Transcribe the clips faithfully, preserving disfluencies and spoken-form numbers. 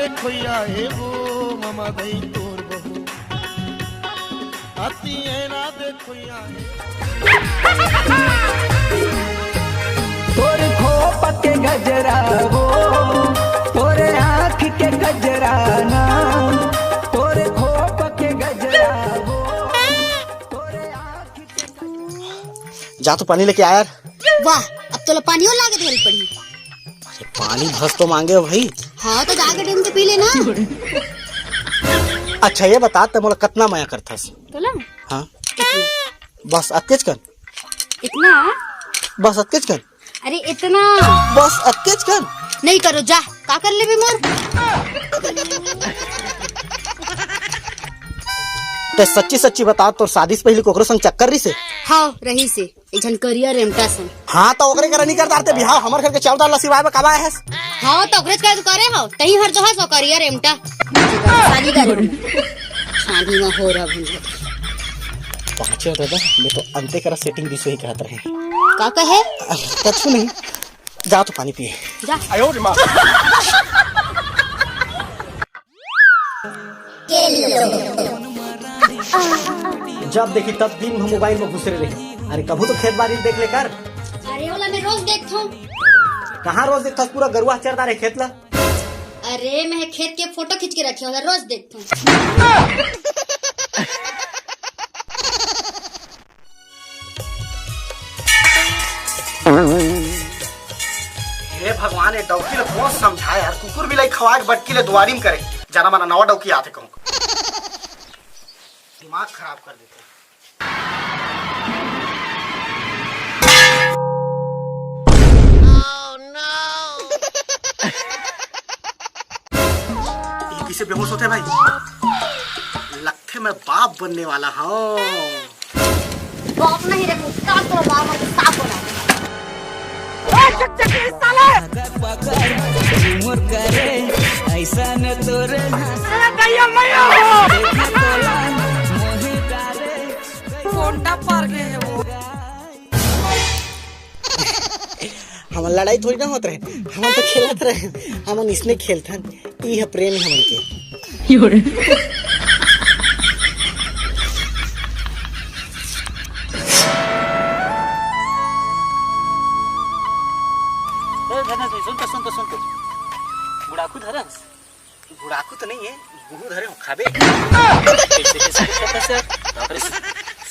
देखो या हे वो मामा दई तोर बहू, अति है ना देखो या हे। तोर खोप के गजरा वो, तोरे आँख के गजरा ना, तोरे खोप के गजरा वो, तोरे आँख के गजरा। जा तो पानी लेके आ यार। वाह, अब तोला पानियो लाके देल पड़ी। अरे पानी भस तो मांगे हो भाई। हाँ, तो जाके डूम के पी लेना। अच्छा ये बता, ते मोला कतना मया करथस? तोला? हाँ। कितना? बस अतकेच कन। इतना? बस अतकेच कन। अरे इतना। बस अतकेच कन। नहीं करो, जा। का कर लेबे मोर? ते सच्ची सच्ची बता, तोर शादी से पहले कोकरो संग चक्कर रहिसे? हाँ, रहिसे। एक झन करिया रेमटा संग। हाँ, तो ओकरे करा नहीं करता रहते बिहाव, हमर घर के चाउर दाल ला सिवाय में कमाए हस। हाँ, तो ओकरे करा तो करे हो, तही हर जो हस वो करिया रेमटा। शादी कर। छानी में हो रहा भुंजा। पाँचे हो दादा, मैं तो अंते करा सेटिंग दिस वही कहत रहे। का कहे? कछु नहीं, जा तो पानी पिए। जा। जब देखी तब दिन भर मोबाइल में घुसरे रही। अरे कभू तो खेत बाड़ी देख ले कर। अरे ओला मैं रोज देखथों। कहाँ रोज देखथस? पूरा गरुआ चरदा रहे खेत ला। अरे मैं खेत के फोटो खींच के रखे, ओला रोज देखथों। हे भगवान, ये डौकी ले कौन समझाए यार? कुकुर बिलाई खवा के बटकी ले दुआरी में करे। जाना माना नवा डौकी आथे कहूँ। दिमाग खराब कर देथे। ये किसे बेहोश होते भाई? लगथे मैं बाप बनने वाला हूँ। बाप नहीं रे, मुक्का तो बाप और साफ हो रहा है। ओए, चकचकी साले! पकड़, पकड़, मोर करे, ऐसा न तोरे ना। अरे, दैया मैया हो! देखे तोला, मोहे डाले। कोंटा पार गए हैं वो। हमन लड़ाई थोड़ी ना होत रहे, हमन तो खेलत रहे, हमन इसने खेलथन। ई ह प्रेम हमन के। ए, धनेश भाई, सुन तो, सुन तो, सुन तो। बुढ़ाकू धरस? बुढ़ाकू तो नहीं है, गुहू धरे हो, खाबे। कैसे, कैसे, कैसे, कैसे? बाप रे,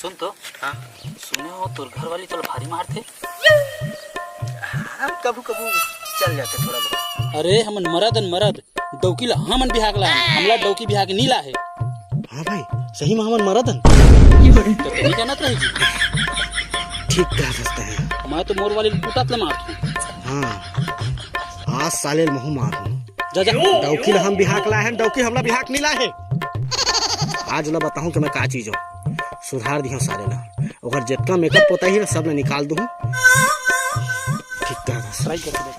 सुन तो। हाँ। सुने हो, तोर घर वाली तो भारी मारथे। हाँ, कभू कभू चल जाथे थोड़ा बहुत। अरे, हमन मरद हन मरद, डौकी ला हमन बिहाक ला हन, हमला डौकी बिहाक नी ला हे। हाँ भाई, सही में हमन मरद हन। तो तनी जानत रहे जी। ठीक कहा सकते हैं। मैं तो मोर वाली कुटात ले मारथूं। हाँ, आज साले ल महू मारहूं। जा, जा। डौकी ला हम बिहाक ला हन, डौकी हमला बिहाक नी ला हे। आज ला बताहूं कि मैं का चीज हूँ। सुधार दिहूं साले ला। ओकर जतका मेकअप पोताही हे ना, सब ला निकाल दूहूं। ठीक तरह से। ट्राई करके देख।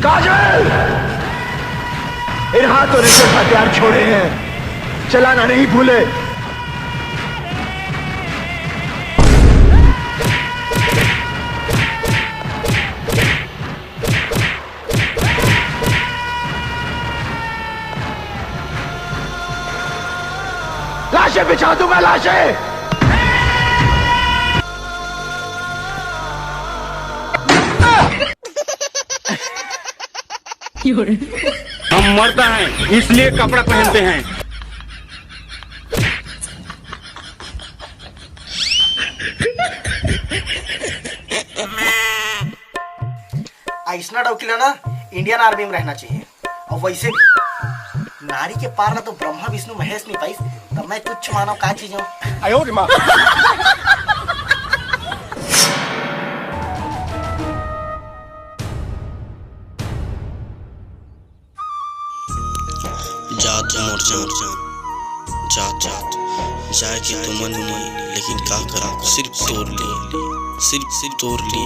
काजल! इन हाथों ने सिर्फ हथियार छोड़े हैं, चलाना नहीं भूले। लाशें बिछा दूंगा, लाशें। हम मर्द हैं, इसलिए कपड़ा पहनते हैं। अइसना डौकी ला ना इंडियन आर्मी में रहना चाहिए। और वैसे भी नारी के पार ला तो ब्रह्मा विष्णु महेश नहीं पाइस, तब मैं तुच्छ मानव का चीज हूँ। आयो रे माँ। जात मोर जान, जात, जात, जाए के तो मन नी, लेकिन का करा, सिर्फ तोर ले, सिर्फ, सिर्फ तोर ले।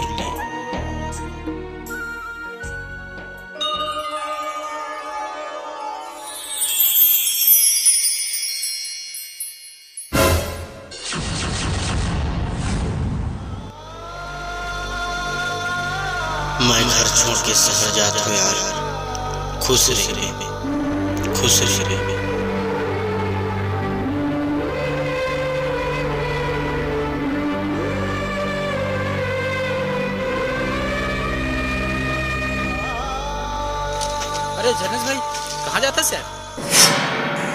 मैं घर छोड़ के शहर जात हूँ यार, खुश रहिबे, खुश रहिबे। अरे झरनेश भाई, कहाँ जाता है यार?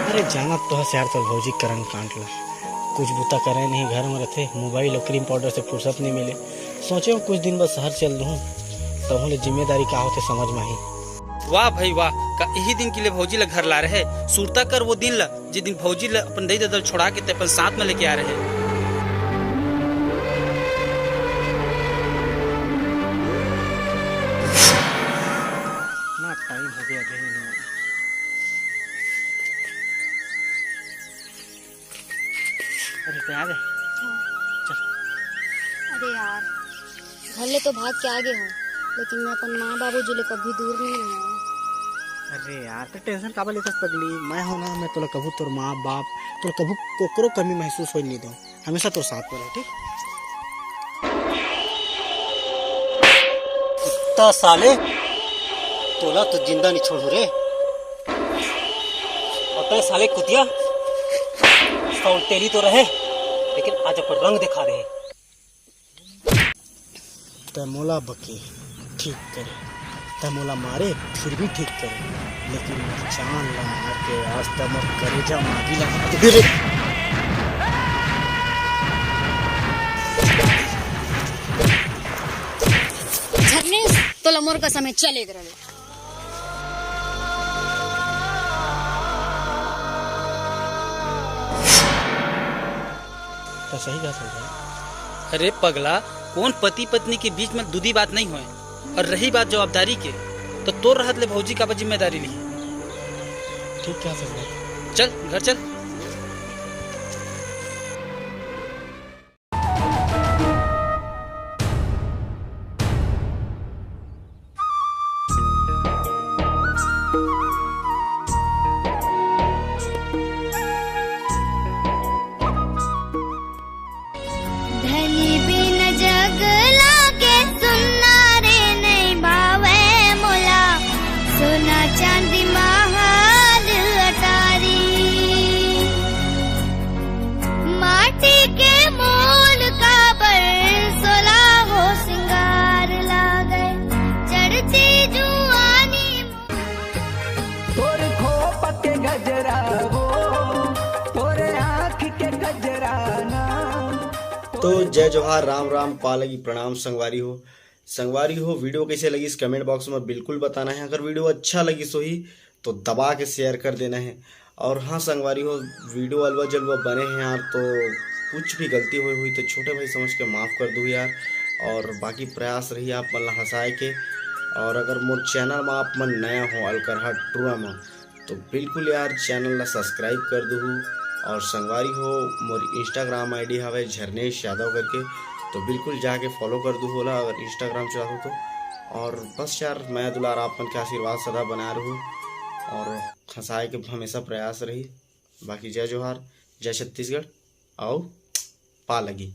अरे जानत तो हस यार, तोर भौजी करन कांड ला। कुछ बुता करे नहीं, घर में रहते, मोबाइल और क्रीम पाउडर से फुर्सत नहीं मिले। सोचे हूँ कुछ दिन बाद शहर चल दूँ, तहूँ ले जिम्मेदारी का होथे समझ में ही। वाह भाई वाह, का यही दिन के लिए भौजी ला घर ला रहे। सुरता कर वो दिन ला, जे दिन भौजी ला अपन दई ददा ल छोड़ा के ते अपन साथ में लेके आ रहे। ना टाइम हो गया, अभी नहीं आया। अरे, तैं आ गए? हाँ। चल। अरे यार, घर ले तो भाग के आ गए हूँ, लेकिन मैं अपन माँ बाबूजी ले कभी दूर नहीं हूँ। अरे यार, तैं टेंशन काबर लेथस पगली? मैं हूँ ना, मैं तोला कभू तोर माँ बाप, तोला कभू कोकरो कमी महसूस होए नहीं दूँ। हमेशा तोर साथ में रहे, ठीक? कुत्ता साले, तोला तो जिंदा नहीं छोड़ू रे। और तैं साले कुतिया, सौतेली तो रहे, लेकिन आज अपन रंग दिखा रहे। तैं मोला बके, ठीक करे, तैं मोला मारे, फिर भी ठीक करे, लेकिन मोर जान ला मार के आज तैं मोर करेजा मागी ला मार दे रे। झरनेश, तोला मोर कसम है, चल एक रहे। तो सही बात हो जाए। अरे पगला, कौन पति पत्नी के बीच में दूधी बात नहीं होए? और रही बात जवाबदारी के, तो तोर रहत ले भौजी काबर जिम्मेदारी ली? ठीक कहा सरदार। चल घर चल। धनी बिन जग लागे सुन्ना रे, नइ भावे मोला सोना चांदी महल अटारी। माटी के मोल काबर सोला हो सिंगार लागे, चढ़ती जुआनी तोर खोप के गजरा वो, तोरे आँख के गजरा ना। तो जय जोहार, राम राम, पालगी प्रणाम संगवारी हो। संगवारी हो, वीडियो कैसे लगिस कमेंट बॉक्स में बिल्कुल बताना है। अगर वीडियो अच्छा लगिस होही तो दबा के शेयर कर देना है। और हाँ संगवारी हो, वीडियो अलवा जलवा बने हैं यार, तो कुछ भी गलती हुई हुई तो छोटे भाई समझ के माफ़ कर दू यार। और बाकी प्रयास रही आप मन ला हंसाए के। और अगर मोर चैनल में आप मन नया हो अलकरहा टूरा में, तो बिल्कुल यार चैनल ला सब्सक्राइब कर दू। और संगवारी हो, मोर इंस्टाग्राम आईडी हवे झरनेश यादव करके, तो बिल्कुल जाके फॉलो कर दू होला अगर इंस्टाग्राम चलात हो तो। और बस यार, मया दुलार आप मन के आशीर्वाद सदा बना रहू और हंसाए के हमेशा प्रयास रही। बाकी जय जोहार, जय छत्तीसगढ़, आओ पा लगी।